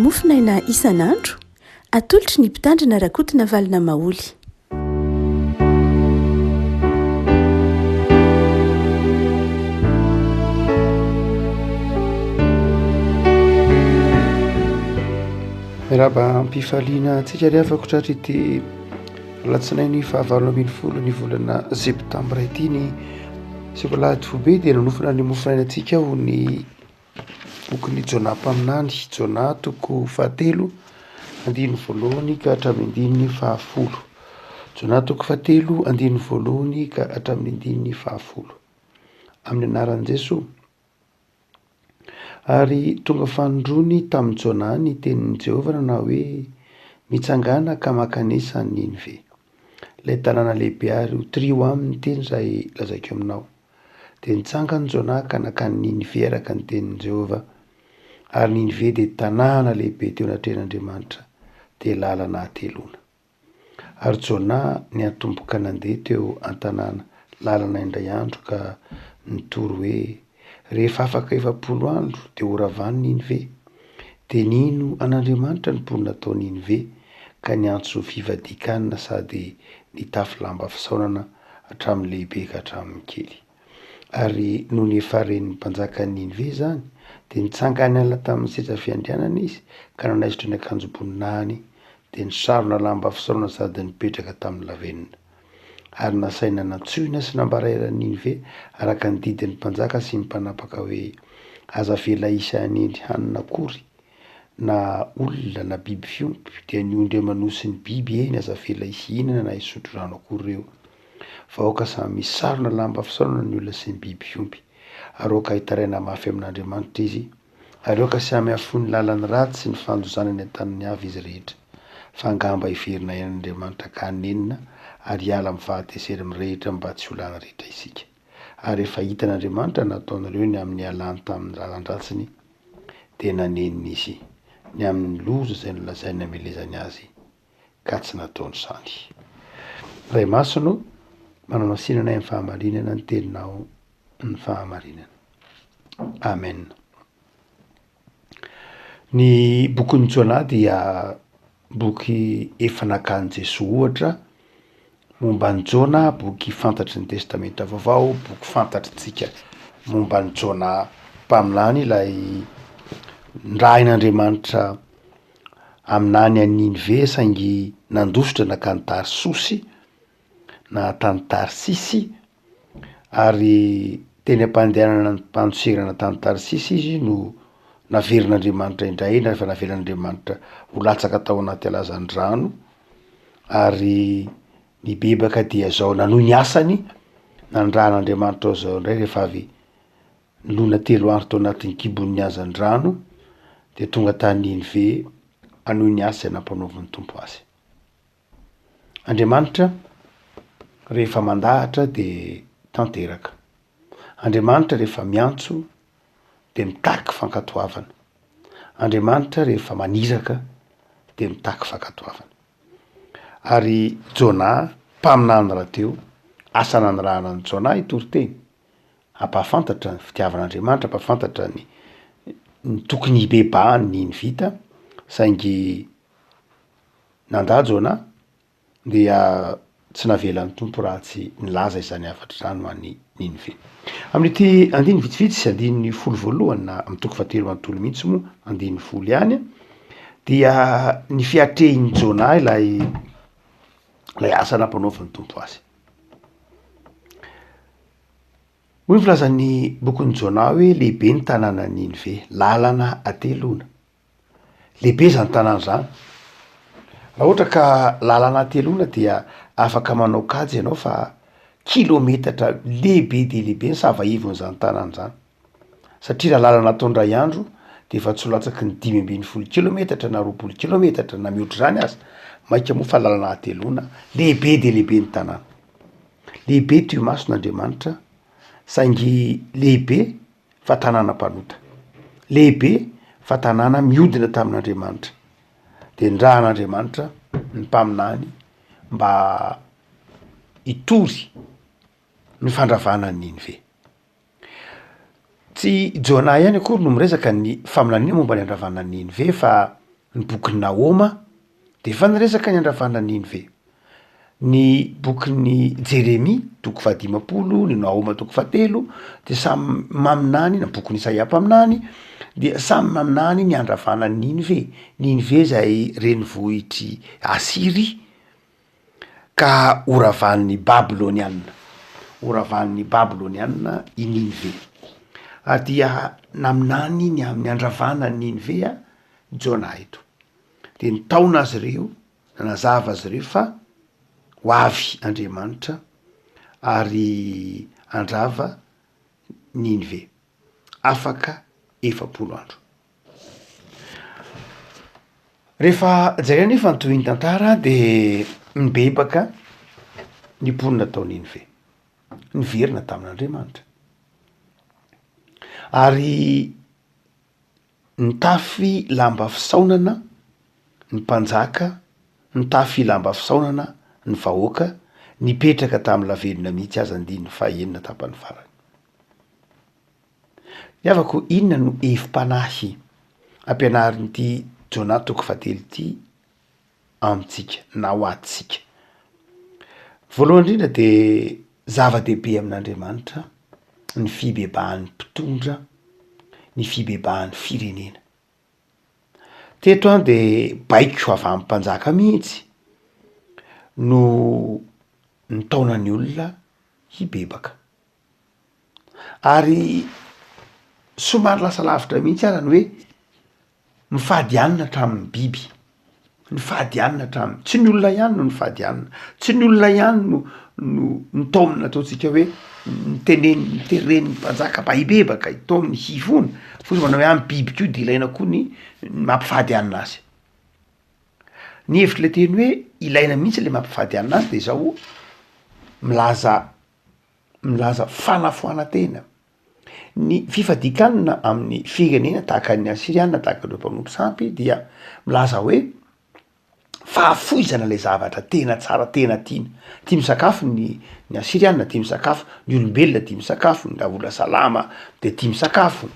Mofonaina isan'andro, atolotry ny Mpitandrina Rakotonavalona Maholy. Miarahaba am-pifaliana antsika ry havako tratry ity alatsinainy fahavalo ambin'ny folo ny volana septambra ity ny sekoly foibe dia nanofana ny mofonaina antsika ho ny Bokin'i Jona mpaminany, Jona toko fahatelo, andininy voalohany ka hatramin'ny andininy fahafolo. Jona toko fahatelo, andininy voalohany ka hatramin'ny andininy fahafolo. Amin'ny anaran'i Jesoa. Ary tonga fanindroany tamin'i Jona ny tenin'i Jehovah nanao hoe, Mitsangàna ka mankanesa any Ninive, ilay tanàna lehibe ary ho trio aminy ny teny izay lazaiko aminao. Dia nitsangana Jonah ka nankany Ninive araka ny tenin'i Jehovah. Ary Ninive dia tanàna lehibe teo anatrehan'Andriamanitra, dia lalana hateloana. Ary Jonah niantomboka nandeha teo an-tanàna lalana indray andro ka nitory hoe, Rehefa afaka 40 andro dia horavany Ninive. Dia nino an'Andriamanitra ny mponina tao Ninive ka niantso fivadian-kanina sady nitafy lamba fisaonana hatramin'ny lehibe ka hatramin'ny kely. Ary nony efa ren'ny mpanjakan'i Ninive izany, dia nitsanga-niala tamin'ny seza fiandrianany izy ka nanaisotra ny akanjom-boninahiny, dia nisarona lamba fisaorana sady nipetraka tamin'ny lavenona. Ary nasaina nantsoina sy nambara eran'i Ninive araka ny didin'ny mpanjaka sy ny mpanapaka hoe, Aza avela hisy hanendry hanina akory, na olona na biby fiompy, dia ny ondry aman'osy sy ny biby, eny, aza avela hisy hihinana na hisotro rano akory ireo. Fa aoka samy hisarona lamba fisaonana ny olona sy ny biby fiompy, ary aoka hitaraina mafy amin'Andriamanitra izy, ary aoka samy hahafoy ny lalany ratsy sy ny fandozana ny an-taniny avy izy rehetra. Fa angamba hiverina ihany Andriamanitra ka hanenina ary hiala amin'ny fahatezerany mirehitra mba tsy ho lany rehetra isika. Ary rehefa hitan'Andriamanitra ny nataonareo ny amin'ny nialany tamin'ny lalan-dratsiny, dia nanenina izy ny amin'ny loza izay nolazainy namelezany azy, ka tsy nataony izany. Ray Masina o, manamasina anay amin'ny fahamarinana ny teninao ny fahamarinana. Amen. Ny bokin'i Jona dia boky efa nakan'i Jesoa ohatra momba an'i Jona, boky fantatry ny Testamenta Vaovao, boky fantatritsika momba an'i Jona mpaminany ilay nirahin'Andriamanitra haminany an'i Ninive saingy nandositra nankany Tarsosy na tany Tarsisy ary teny am-pandehanana am-pandosirana tany Tarsisy izy no naverin'Andriamanitra indray na efa navelan'Andriamanitra ho latsaka tao anaty alazan-drano ary nibebaka dia zao nanohy ny asany nandrahan'Andriamanitra ao zao indray rehefa avy nilona telo andro tao anatin'ny kibon'ny hazan-drano de tonga tany Ninive hanohy ny asa izay nampanaovin'ny Tompo azy. Andriamanitra rehefa mandahatra de tanteraka. Andriamanitra rehefa miantso de mitaky fankatoavana. Andriamanitra rehefa maniraka de mitaky fankatoavana. Ary Jona mpaminany rahateo, asa nanirahana an'i Jona hitory teny, hampahafantatra ny fitiavan'Andriamanitra, hampahafantatra ny ny tokony hibebahany ny Ninivita, saingy Nandà Jona, dia tsy navelan'ny Tompo raha tsy nilaza izany hafatra izany ho an'i Ninive. Amin'ity andininy vitsivitsy sy andininy folo voalohany na amin'ny toko fahatelo manontolo mihitsy moa, andininy folo ihany, dia ny fiatrehin'i Jona ilay ilay asa nampanaovin'ny Tompo azy. Hoy ny filazan'ny bokin'i Jona hoe lehibe ny tanànan'i Ninive, lalana hateloana. Lehibe izany tanàna izany. Raha ohatra ka lalana hateloana dia afaka manao kajy ianao fa kilometatra lehibe dia lehibe ny sava ivon'izany tanàna izany. Satria raha lalana atao indray andro de efa tsy ho latsaky ny 15 kilometatra na 20 kilometatra na mihoatra izany aza, mainka moa fa lalana hateloana, lehibe dia lehibe ny tanàna. Lehibe teo imason'Andriamanitra saingy lehibe fa tanàna mpanota. Lehibe fa tanàna miodina tamin'Andriamanitra. De nirahan'Andriamanitra ny mpaminany mba hitory ny fandravana an'i Ninive. Tsy i Jona ihany akory no miresaka ny faminaniana momba ny handravana an'i Ninive fa. Ny bokin'i Nahoma dia efa niresaka ny handravana an'i Ninive. Ny bokin'i Jeremia toko fahadimampolo, ny Nahoma toko fahatelo dia samy maminany, na bokin'i Isaia mpaminany dia samy maminany ny handravana an'i Ninive. Ninive izay renivohitr'i Asyria ka horavan'ny Babyloniana, horavan'ny Babyloniana i Ninive. Ary dia naminany ny amin'ny handravana an'i Ninive Jona eto. Dia nitaona azy ireo, nanazava azy ireo fa ho avy Andriamanitra ary handrava Ninive afaka 40 andro. Rehefa jerena nefa ny tohin'ny tantara de nibebaka ny mponina tao Ninive, niverina tamin'Andriamanitra ary nitafy lamba fisaonana ny mpanjaka, nitafy lamba fisaonana ny vahoaka, nipetraka tamin'ny lavenona mihitsy aza andininy fahenina tapany farany. Ry havako, inona no hevi-panahy ampianarin'ity Jona toko fahatelo ity amintsika na ho antsika? Voalohany indrindra dia zava-dehibe amin'Andriamanitra ny fibebahan'ny mpitondra, ny fibebahan'ny firenena. Teto an de baiko avy amin'ny mpanjaka mihitsy no nitaona ny olona hibebaka. Ary somary lasa lavitra mihitsy ara ny hoe mifady hanina hatramin'ny biby, nifady hanina hatramin'ny, tsy ny olona ihany no nifady hanina, tsy ny olona ihany no no nitaomina ataontsika hoe niteneniny niteren'ny mpanjaka mba hibebaka, hitaominy hifona, fa izy manao hoe ah ny biby koa de ilaina koa ny mampifady hanina azy. Ny hevitr'le teny hoe ilaina mihitsy le mampifady hanina azy de zao, milaza milaza fanafoanan-tena. Ny fifadian-kanina amin'ny firenena tahaka ny Asyriana, tahaka ireo mpanompo sampy dia milaza hoe fahafoizana ilay zavatra tena tsara, tena tiana. Tia misakafo ny ny Asyriana, tia misakafo ny olombelona, tia misakafo ny raha olona salama de tia misakafo.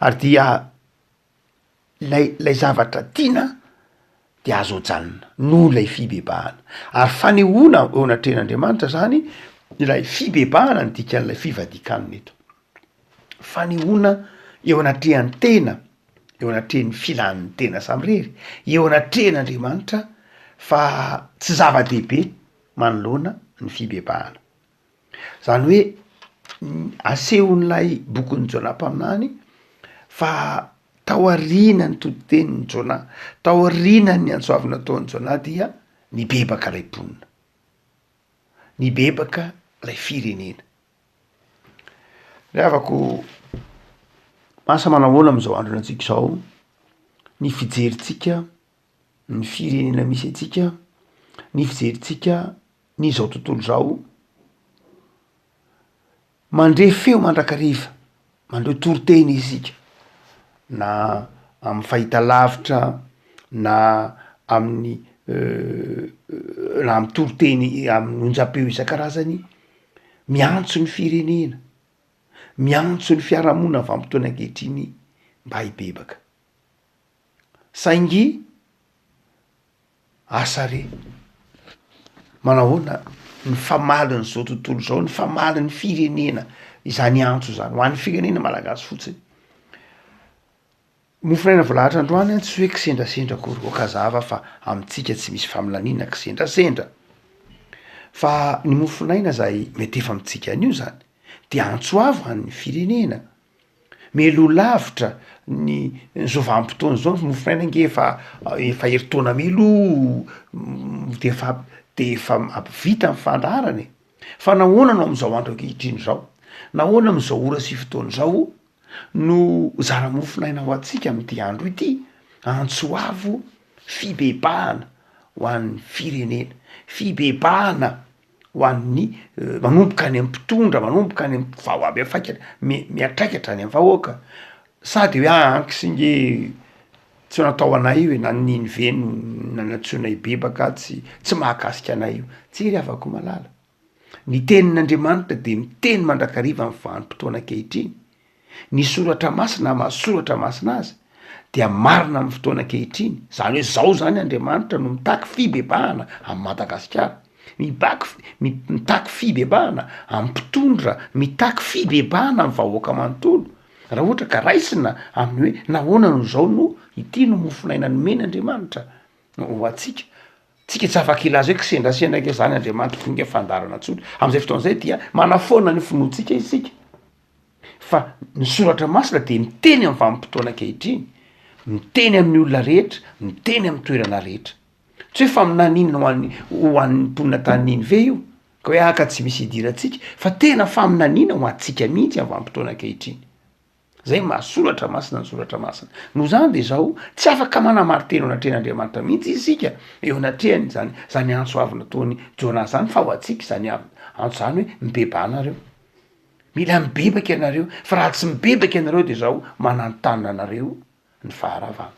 Ary dia Ilay ilay zavatra tiana de azo ajanona noho ilay fibebahana. Ary fanehoana eo anatrehan'Andriamanitra zany ilay fibebahana ny dikan'ilay fivadikan-kanina eto. Fanehoana eo anatrehan'ny tena, eo anatrehan'ny filan'ny tena samirery, eo anatrehan'Andriamanitra fa tsy zava-dehibe manoloana ny fibebahana. Zany hoe asehon'ilay bokin'i Jona mpaminany fa taorianan'ny toritenin'i Jona, taorianan'ny antso avo nataon'i Jona dia nibebaka ilay mponina, nibebaka ilay firenena. Ry havako, asa manahoana amin'izao andro iainantsika izao ny fijerintsika ny firenena misy antsika, ny fijerintsika ny izao tontolo izao, mandre feo mandrakariva, mandre toriteny isika na amin'ny fahitalavitra na amin'ny na amin'ny toriteny amin'ny onjam-peo isan-karazany, miantso ny firenena, miantso ny fiarahamonina vanim-potoana ankehitriny mba hibebaka. Saingy Asa re! Manahoana ny famalin'izao tontolo izao, ny famalin'ny firenena izany antso izany, ho an'ny firenena malagasy fotsiny. Mofonaina voalahatra androany an, tsy hoe kisendrasendra akory, aoka hazava fa amintsika tsy misy faminaniana kisendrasendra, fa ny mofonaina zay mety efa amintsika anio zany de antso avo ho an'ny firenena. Mialoha lavitra ny zao vanim-potoana zao ny mofonaina ange efa efa herintaona mialoha de efa de efa vita ny fandaharana e! Fa nahoana no am'zao andro ankehitriny zao, nahoana am'zao ora sy fotoana zao no zara mofonaina ho antsika am'ty andro ity? Antso avo fibebahana ho an'ny firenena, fibebahana ho an'ny manomboka any amin'ny mpitondra, manomboka any amin'ny vahoa- mifaika miantraika hatrany amin'ny vahoaka, sady hoe anks nge tsy natao ho anay io e, na ny ninive no nanantsoina hibebaka tsy tsy mahakasika anay io, tsia ry havako malala, ny tenin'Andriamanitra de miteny mandrakariva amin'ny vanim-potoana ankehitriny, ny soratra masina maha soratra masina azy. dia marina amin'ny fotoana ankehitriny, zany hoe zao zany Andriamanitra no mitaky fibebahana amin'i Madagasikara, mibaky mitaky fibebahana amin'ny mpitondra, mitaky fibebahana amin'ny vahoaka manontolo, raha ohatra ka raisina amin'ny hoe nahoana no zao no ity no mofonaina nomeny Andriamanitra ho antsika, tsika tsy afaka hilaza hoe kisendrasendra ange zany Andriamanitra tonga fandaharana tsotra, am'zay fotoana zay dia manafoana ny finoantsika isika. Fa ny soratra masina dia miteny amin'ny vanim-potoana ankehitriny, miteny amin'ny olona rehetra, miteny amin'ny toerana rehetra. Tsy hoe faminaniana ho an'ny ho an'ny mponina tany Ninive io, ka hoe ah ka tsy misy idirantsika, fa tena faminaniana ho antsika mihitsy amin'ny vanim-potoana ankehitriny. Zay maha soratra masina ny soratra masina. Noho izany dia izao, tsy afaka manamari-tena eo anatrehan'Andriamanitra mihitsy isika, eo anatrehany zany zany antso avo nataon'i Jona zany, fa ho antsika izany antso izany hoe mibebaha nareo. Mila mibebaka ianareo, fa raha tsy mibebaka ianareo de zao mananontanona anareo ny faharavana.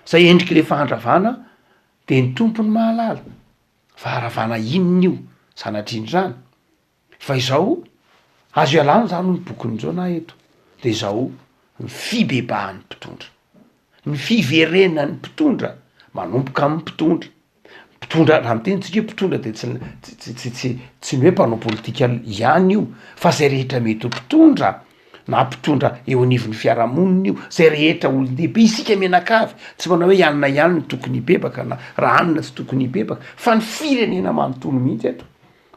Zay endrik'le fahandravana de ny Tompo no mahalala, faharavana inona io, sanatrian'izany zany, fa izao azo ialana zany hoy ny bokin'i Jona eto, de izao ny fibebahan'ny mpitondra, ny fiverenan'ny mpitondra, manomboka amin'ny mpitondra. Mpitondra, raha miteny tsika hoe mpitondra de tsy tsy tsy tsy tsy ny hoe mpanao politika ihany io fa zay rehetra mety ho mpitondra na mpitondra eo anivon'ny fiarahamonina io, zay rehetra olon-dehibe, isika mianakavy, tsy manao hoe i anona ihany no tokony hibebaka na raha anona tsy tokony hibebaka fa ny firenena manontolo mihitsy eto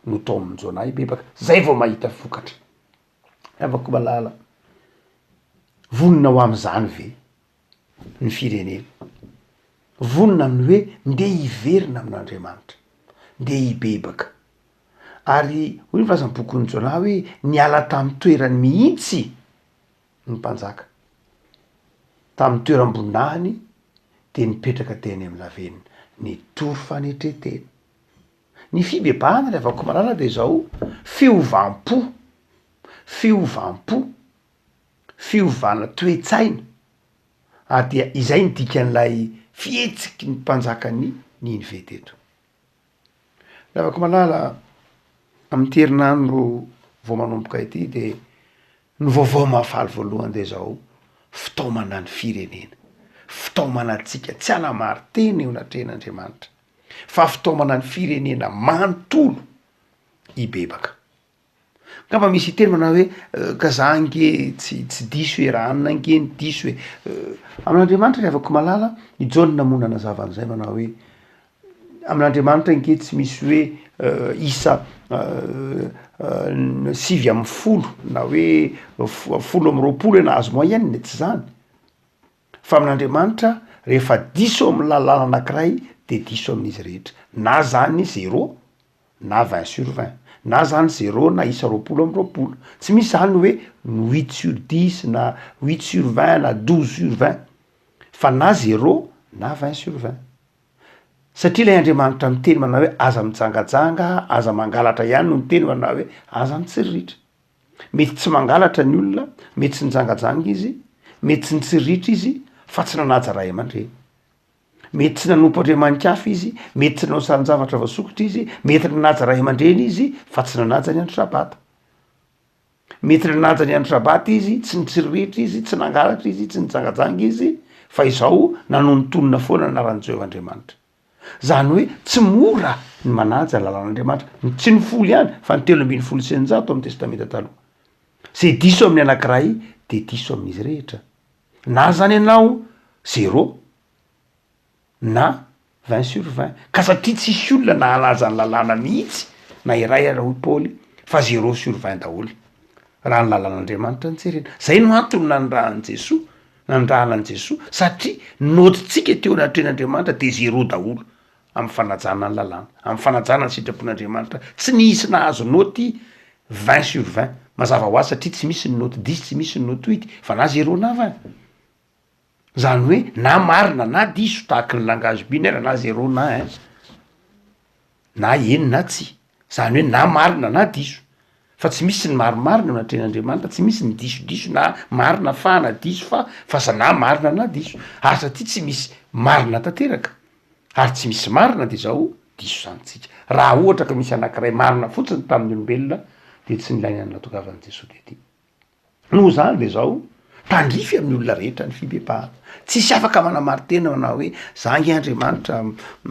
no taomin'i Jonah hibebaka, zay vao mahita vokatra. Havako malala, vonona ho am'zany ve? ny firenena. Vonona amin'ny hoe ndeha hiverina amin'Andriamanitra, ndeha hibebaka. Ary hoy ny filazan'ny bokin'i Jonah hoe niala tamin'ny toerany mihitsy ny mpanjaka, tamin'ny toeram-boninahiny dia nipetraka teny amin'ny lavenona, nitory fanetren-tena. Ny fibebahana ry havako malala dia izao, fiovam-po, fiovam-po. fiovana toe-tsaina, ary dia izay ny dikan'ilay fihetsiky ny mpanjakan'i Ninive teto. Ravako malala, amin'ity herinandro vao manomboka ity de ny vaovao mahafaly voalohany de zao, fitaomana ny firenena, fitaomana antsika tsy hanamari-tena eo anatrehan'Andriamanitra, fa fitaomana ny firenena manontolo hibebaka. Angamba misy hiteny manao hoe ka za ange tsy tsy diso e, raha anona ange ny diso e. Amin'Andriamanitra ry havako malala, i Jaona moa nanazava an'izay manao hoe amin'Andriamanitra ange tsy misy hoe isa 19 na hoe 20 hoe nahazo moyenne, tsy zany. Fa amin'Andriamanitra rehefa diso amin'ny lalàna anakiray de diso amin'izy rehetra, na zany zéro na vingt sur vingt, na zany zéro na isa 20, tsy misy zany hoe huit sur dix na huit sur vingt na douze sur vingt fa na zéro na vingt sur vingt, satria ilay Andriamanitra miteny manao hoe aza mijangajanga, aza mangalatra ihany no miteny manao hoe aza mitsiriritra, mety tsy mangalatra ny olona, mety tsy nijangajanga izy, mety tsy nitsiriritra izy fa tsy nanaja ray aman-dreny. Mety tsy nanompo andriamani-kafa izy, mety tsy nanao sarin-javatra voasokitra izy, mety nanaja ray aman-dreny izy fa tsy nanaja ny andro sabata. Mety nanaja ny andro sabata izy, tsy nitsiriritra izy, tsy nangalatra izy, tsy nijangajanga izy, fa izao nanonontonona foana ny anaran'i Jehovah Andriamanitra. Izany hoe tsy mora ny manaja ny lalàn'Andriamanitra, tsy ny folo ihany fa ny 613 amin'ny Testamenta Taloha. Izay diso amin'ny anankiray dia diso amin'izy rehetra. Na zany ianao zéro na vingt sur vingt, ka satria tsisy olona nahalaza ny lalàna mihitsy na iray ara hoy Paoly fa zéro sur vingt daholo raha ny lalàn'Andriamanitra no jerena, zay no antony nanirahan'i Jesoa, nanirahana an'i Jesoa satria naotintsika teo anatrehan'Andriamanitra de zéro daholo amin'ny fanajana ny lalàna, amin'ny fanajana ny sitrapon'Andriamanitra, tsy nisy nahazo naoty vingt sur vingt, mazava ho azy satria tsy misy ny naoty dix, tsy misy ny naoty huit, fa na zéro na vingt, zany hoe na marina na diso tahaky ny langage binaire na zéro na un, na eny na tsia, zany hoe na marina na diso, fa tsy misy ny marimarina eo anatrehan'Andriamanitra, tsy misy ny disodiso na marina fa na diso fa, fa za na marina na diso, ary satria tsy misy marina tanteraka ary tsy misy marina de zao diso zany tsika, raha ohatra ka misy anakiray marina fotsiny tamin'ny olombelona de tsy nilaina ny nahatongavan'i Jesoa tety. Noho izany de zao, Tandrify amin'ny olona rehetra ny fibebahana. Tsisy afaka manamari-tena manao hoe za ange Andriamanitra,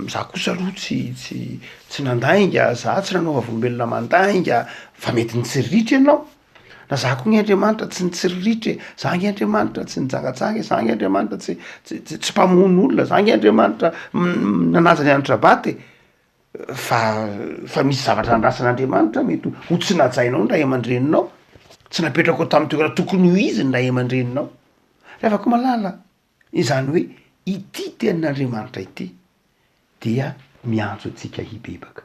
za kosa aloha tsy tsy tsy nandainga, za tsy nanao vavolombelona mandainga, fa mety nitsiriritra ianao. Na za koa nge Andriamanitra tsy nitsiriritra e, za nge Andriamanitra tsy nijangajanga e, za nge Andriamanitra tsy tsy tsy mpamono olona, za nge Andriamanitra nanaja ny andro sabata e. Fa fa misy zavatra andrasan'Andriamanitra mety ho tsy najainao ny ray aman-dreninao, tsy napetrakao tamin'ny toerana tokony ho izy ny ray aman-dreninao. Ry havako malala, izany hoe ity tenin'Andriamanitra ity dia miantso antsika hibebaka.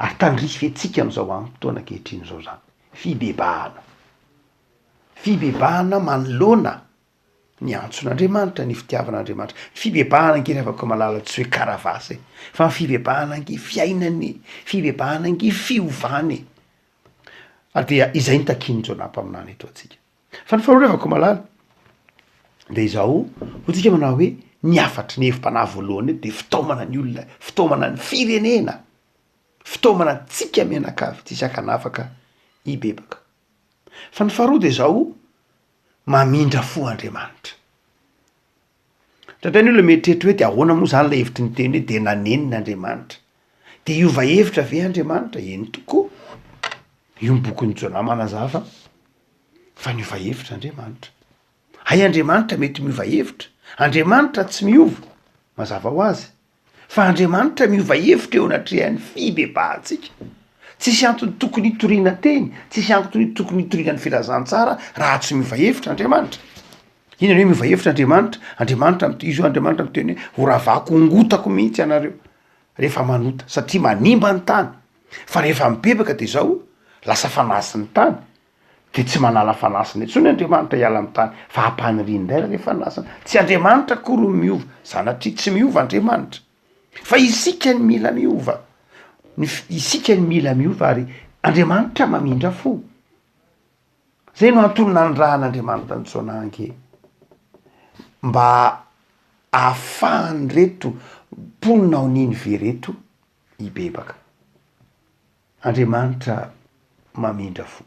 Ary tandrify antsika amin'izao vanim-potoana ankehitriny izao izany, fibebahana. Fibebahana manoloana Ny antson'Andriamanitra, ny fitiavan'Andriamanitra. Ny fibebahana ange ry havako malala tsy hoe karavasy e, fa ny fibebahana ange fiainana e, fibebahana ange fiovana e. Ary dia izay no takian'i Jonah mpaminany eto antsika. Fa ny faharoa ry havako malala, dia izao, hoy tsika manao hoe ny hafatry ny hevi-panahy voalohany eto dia fitaomana ny olona, fitaomana ny firenena, fitaomana antsika mianakavy tsisy ankanavaka hibebaka. Fa ny faharoa dia izao, Mamindra fo Andriamanitra. Indraindray ny olona mieritreritra hoe de ahoana moa zany ilay hevitry ny teny hoe de nanenina Andriamanitra? De hiova hevitra ve Andriamanitra? Eny tokoa. Io ny bokin'i Jonah manazava fa niova hevitra Andriamanitra. Hay Andriamanitra mety miova hevitra. Andriamanitra tsy miova, mazava ho azy. Fa Andriamanitra miova hevitra eo anatrehan'ny fibebahantsika. Tsisy antony tokony hitoriana teny, tsisy antony tokony hitoriana ny filazantsara raha tsy miova hevitra Andriamanitra. Inona ny hoe miova hevitra Andriamanitra? Andriamanitra mit- izy io Andriamanitra miteny hoe horavako hongotako mihitsy ianareo rehefa manota satria manimba ny tany. Fa rehefa mibebaka de zao, lasa fanasin'ny tany. Dia tsy manala fanasina intsony Andriamanitra hiala amin'ny tany, fa hampaniriany indray ilay fanasina. Tsy Andriamanitra akory no miova, sanatria tsy miova Andriamanitra, fa isika no mila miova, ny f- isika no mila miova ary Andriamanitra mamindra fo. Zay no antony nanirahan'Andriamanitra an'i Jonah ange, mba ahafahan'ireto mponina ao Ninive ireto hibebaka. Andriamanitra mamindra fo.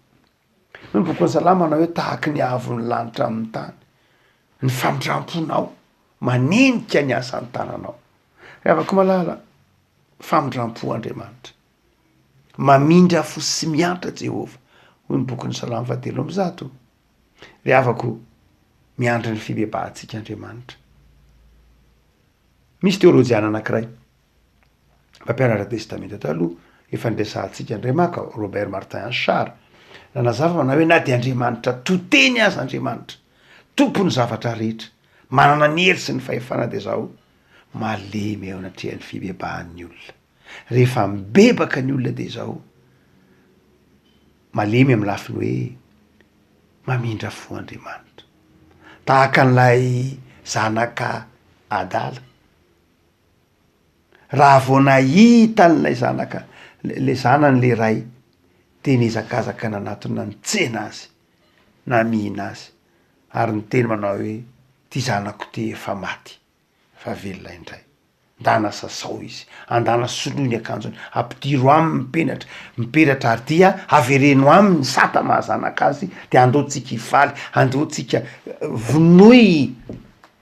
Hoy ny bokin'ny Salamo manao hoe tahaky ny haavon'ny lanitra amin'ny tany ny famindram-ponao manenika ny asan'ny tananao. Ry havako malala, famindram-po Andriamanitra. Mamindra fo sy miantra Jehovah, hoy ny bokin'ny Salamo fahatelo 103. Ry havako, miandry ny fibebahantsika Andriamanitra. Misy teolojiana anankiray mpampianatra Testamenta Taloha efa niresahantsika indray maka, Robert Martin Achard, nanazava manao hoe na dia Andriamanitra to teny aza Andriamanitra, tompon'ny zavatra rehetra, manana ny hery sy ny fahefana dia zao, malemy eo anatrehan'ny fibebahan'ny olona. Rehefa mibebaka ny olona dia zao, malemy amin'ny lafiny hoe mamindra fo Andriamanitra. Tahaka an'ilay zanaka adala. Raha vao nahita an'ilay zanaka, le zanany le ray, de nihazakazaka nanatona nitsena azy, namihina azy, ary niteny manao hoe, ty zanako ty efa maty, fa velona indray. Ndana sasao izy, andana soloy ny akanjony, ampidiro aminy ny penatra, ny peratra ary dia avereno aminy ny sata maha zanaka azy, de andao tsika hifaly, andao tsika vonoy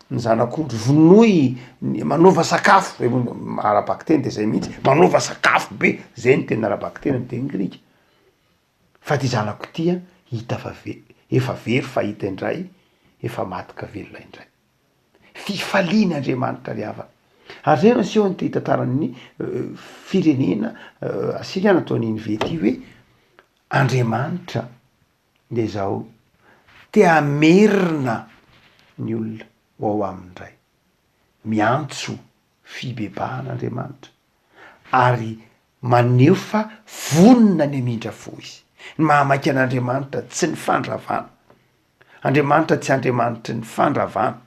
ny zanak'ondry, vonoy ny, manaova sakafo, zay moa no ara-bakiteny de zay mihitsy, manaova sakafo be, zay no tena ara-bakiteny amy teny grika, fa ty zanako ty an, hita fa ve- efa very fa hita indray, efa maty ka velona indray. Fifaliana Andriamanitra ry havana. Ary zay no asehon'ity tantaran'ny firenena Asyriana tao Ninive ity hoe Andriamanitra de zao te hamerina ny olona ho ao aminy indray. Miantso fibebahana Andriamanitra ary maneho fa vonona ny hamindra fo izy. Ny mahamaika an'Andriamanitra tsy ny fandravana. Andriamanitra tsy Andriamanitry ny fandravana.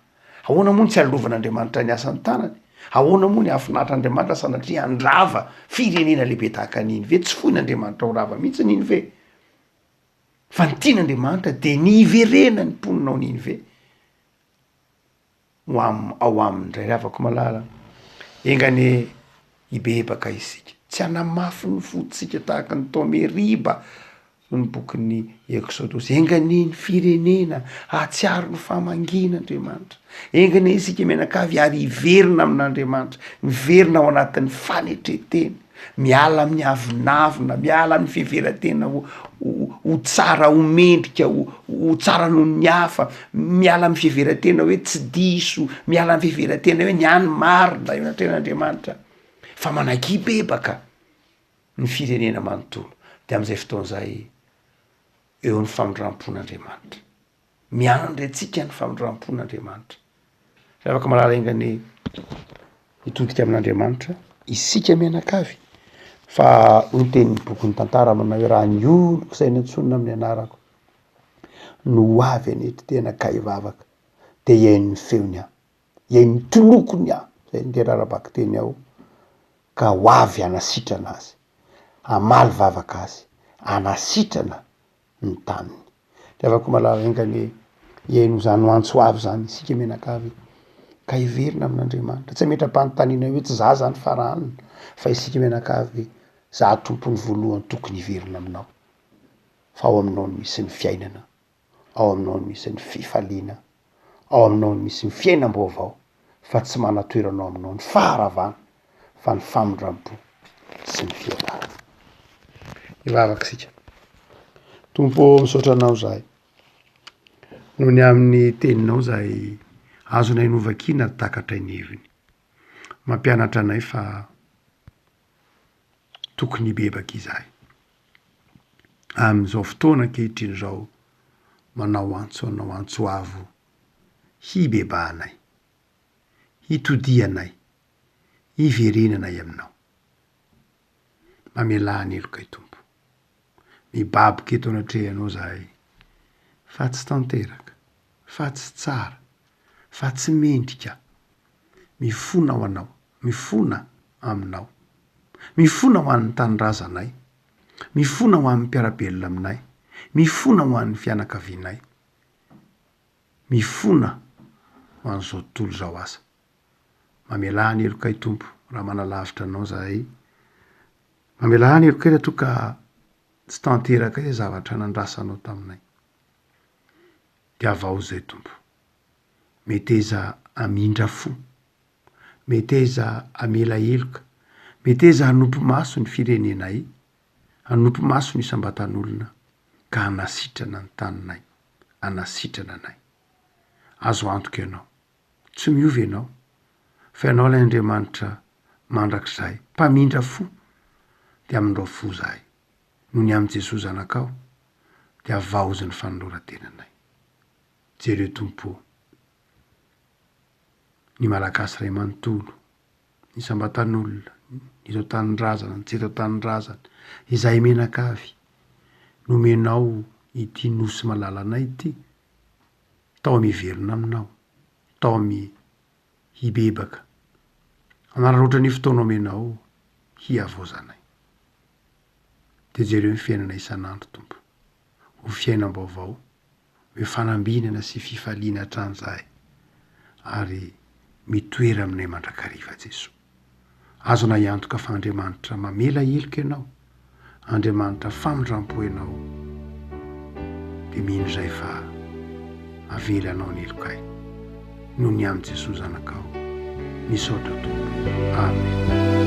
Ahoana moa no tsy halovan'Andriamanitra ny asan'ny tanany? Ahoana moa ny hahafinaritra Andriamanitra sanatria handrava firenena lehibe tahaka an'i Ninive? Tsy foin'Andriamanitra ho rava mihitsy Ninive. Fa ny tian'Andriamanitra dia ny hiverenan'ny mponina ao Ninive ho am- ao aminy indray. Ry havako malala, enga anie hibebaka isika, tsy hanamafy ny fontsika tahaka ny tao Meriba. Hoy ny bokin'ny Eksodosy, enga anie ny firenena hahatsiaro ny famangian'Andriamanitra. Enga anie isika mianakavy ary hiverina amin'Andriamanitra, miverina ao anatin'ny fanetren-tena, miala amin'ny avonavona, miala amin'ny fiheveran-tena ho ho tsara, ho mendrika, ho ho tsara noho ny hafa, miala amin'ny fiheveran-tena hoe tsy diso, miala amin'ny fiheveran-tena hoe ny ahy no marina eo anatrehan'Andriamanitra, fa manaiky hibebaka. ny firenena manontolo, de am'izay fotoana izay eo ny famindram-pon'Andriamanitra. Miandry antsika ny famindram-pon'Andriamanitra. Ry havako malala enga anie hitodika amin'Andriamanitra isika mianakavy fa hoy ny tenin'ny bokin'ny tantara manao hoe raha ny oloko izay nantsoina amin'ny anarako no ho avy hanetry tena ka hivavaka de hihaino ny feony aho, hihaino ny tolokony aho, zay ny tena ara-bakiteny ao. ka ho avy hanasitrana azy, hamaly vavaka azy, hanasitrana ny taniny. Ry havako malala enga anie hihaino izany antso avo izany isika mianakavy ka hiverina amin'Andriamanitra. Tsy hametra-panontaniana hoe tsy za zany fa ranona fa isika mianakavy za tompony voalohany tokony hiverina aminao fa ao aminao no misy ny fiainana. Ao aminao no misy ny fifaliana, ao aminao no misy ny fiainam-baovao, fa tsy manan-toerana ao aminao ny faharavana, fa ny famindram-po sy ny fiadanana. Hivavaka isika. Tompo ô, misaotra Anao izahay noho ny amin'ny Teninao izay azonay novakiana ary takatray ny heviny. Mampianatra anay fa tokony hibebaka izahay. Amin'izao fotoana ankehitriny izao, manao antso anao antso avo hibebahanay, hitodihanay, hiverenanay aminao. Mamelà ny helokay Tompo. Mibaboka eto anatrehanao izahay fa tsy tanteraka, fa tsy tsara, fa tsy mendrika. Mifona ho anao, mifona aminao. Mifona ho an'ny tanindrazanay. Mifona ho an'ny mpiara-belona aminay. Mifona ho an'ny fianakavianay. Mifona ho an'izao tontolo izao aza. Mamelà ny helokay Tompo raha manalavitra Anao zahay. Mamelà ny helokay raha toa ka tsy tanteraka izay zavatra nandrasanao taminay. Dia havaozy izay Tompo. Meteza hamindra fo. Meteza hamela heloka. Meteza hanopy maso ny firenenay, hanopy maso ny isam-batan'olona, ka hanasitrana ny taninay, hanasitrana anay. Azo antoka Ianao. Tsy miova Ianao. Fa Ianao ilay Andriamanitra mandrakizay, mpamindra fo, dia amindrao fo izahay. Noho ny amin'i Jesoa Zanakao, dia havaozy ny fanoloran-tenanay. Jereo Tompo ô! Ny Malagasy iray manontolo, ny isam-batan'olona, ny eto an-tanindrazana, ny tsy eto an-tanindrazana, izahay mianakavy, nomenao ity Nosy malalanay ity, taomy hiverina aminao, taomy hibebaka, hanararaotra ny fotoana omenao hihavaozanay. Dia jereo ny fiainana isan'andro Tompo, ho fiainam-baovao Hoe fanambinana sy fifaliana hatrany izahay ary mitoera aminay mandrakariva Jesoa. Azonay antoka fa Andriamanitra mamela heloka Ianao, Andriamanitra famindrampo Ianao, dia mino izahay fa avelanao ny helokay noho ny amin'i Jesoa Zanakao. Misaotra Tompo. Amen.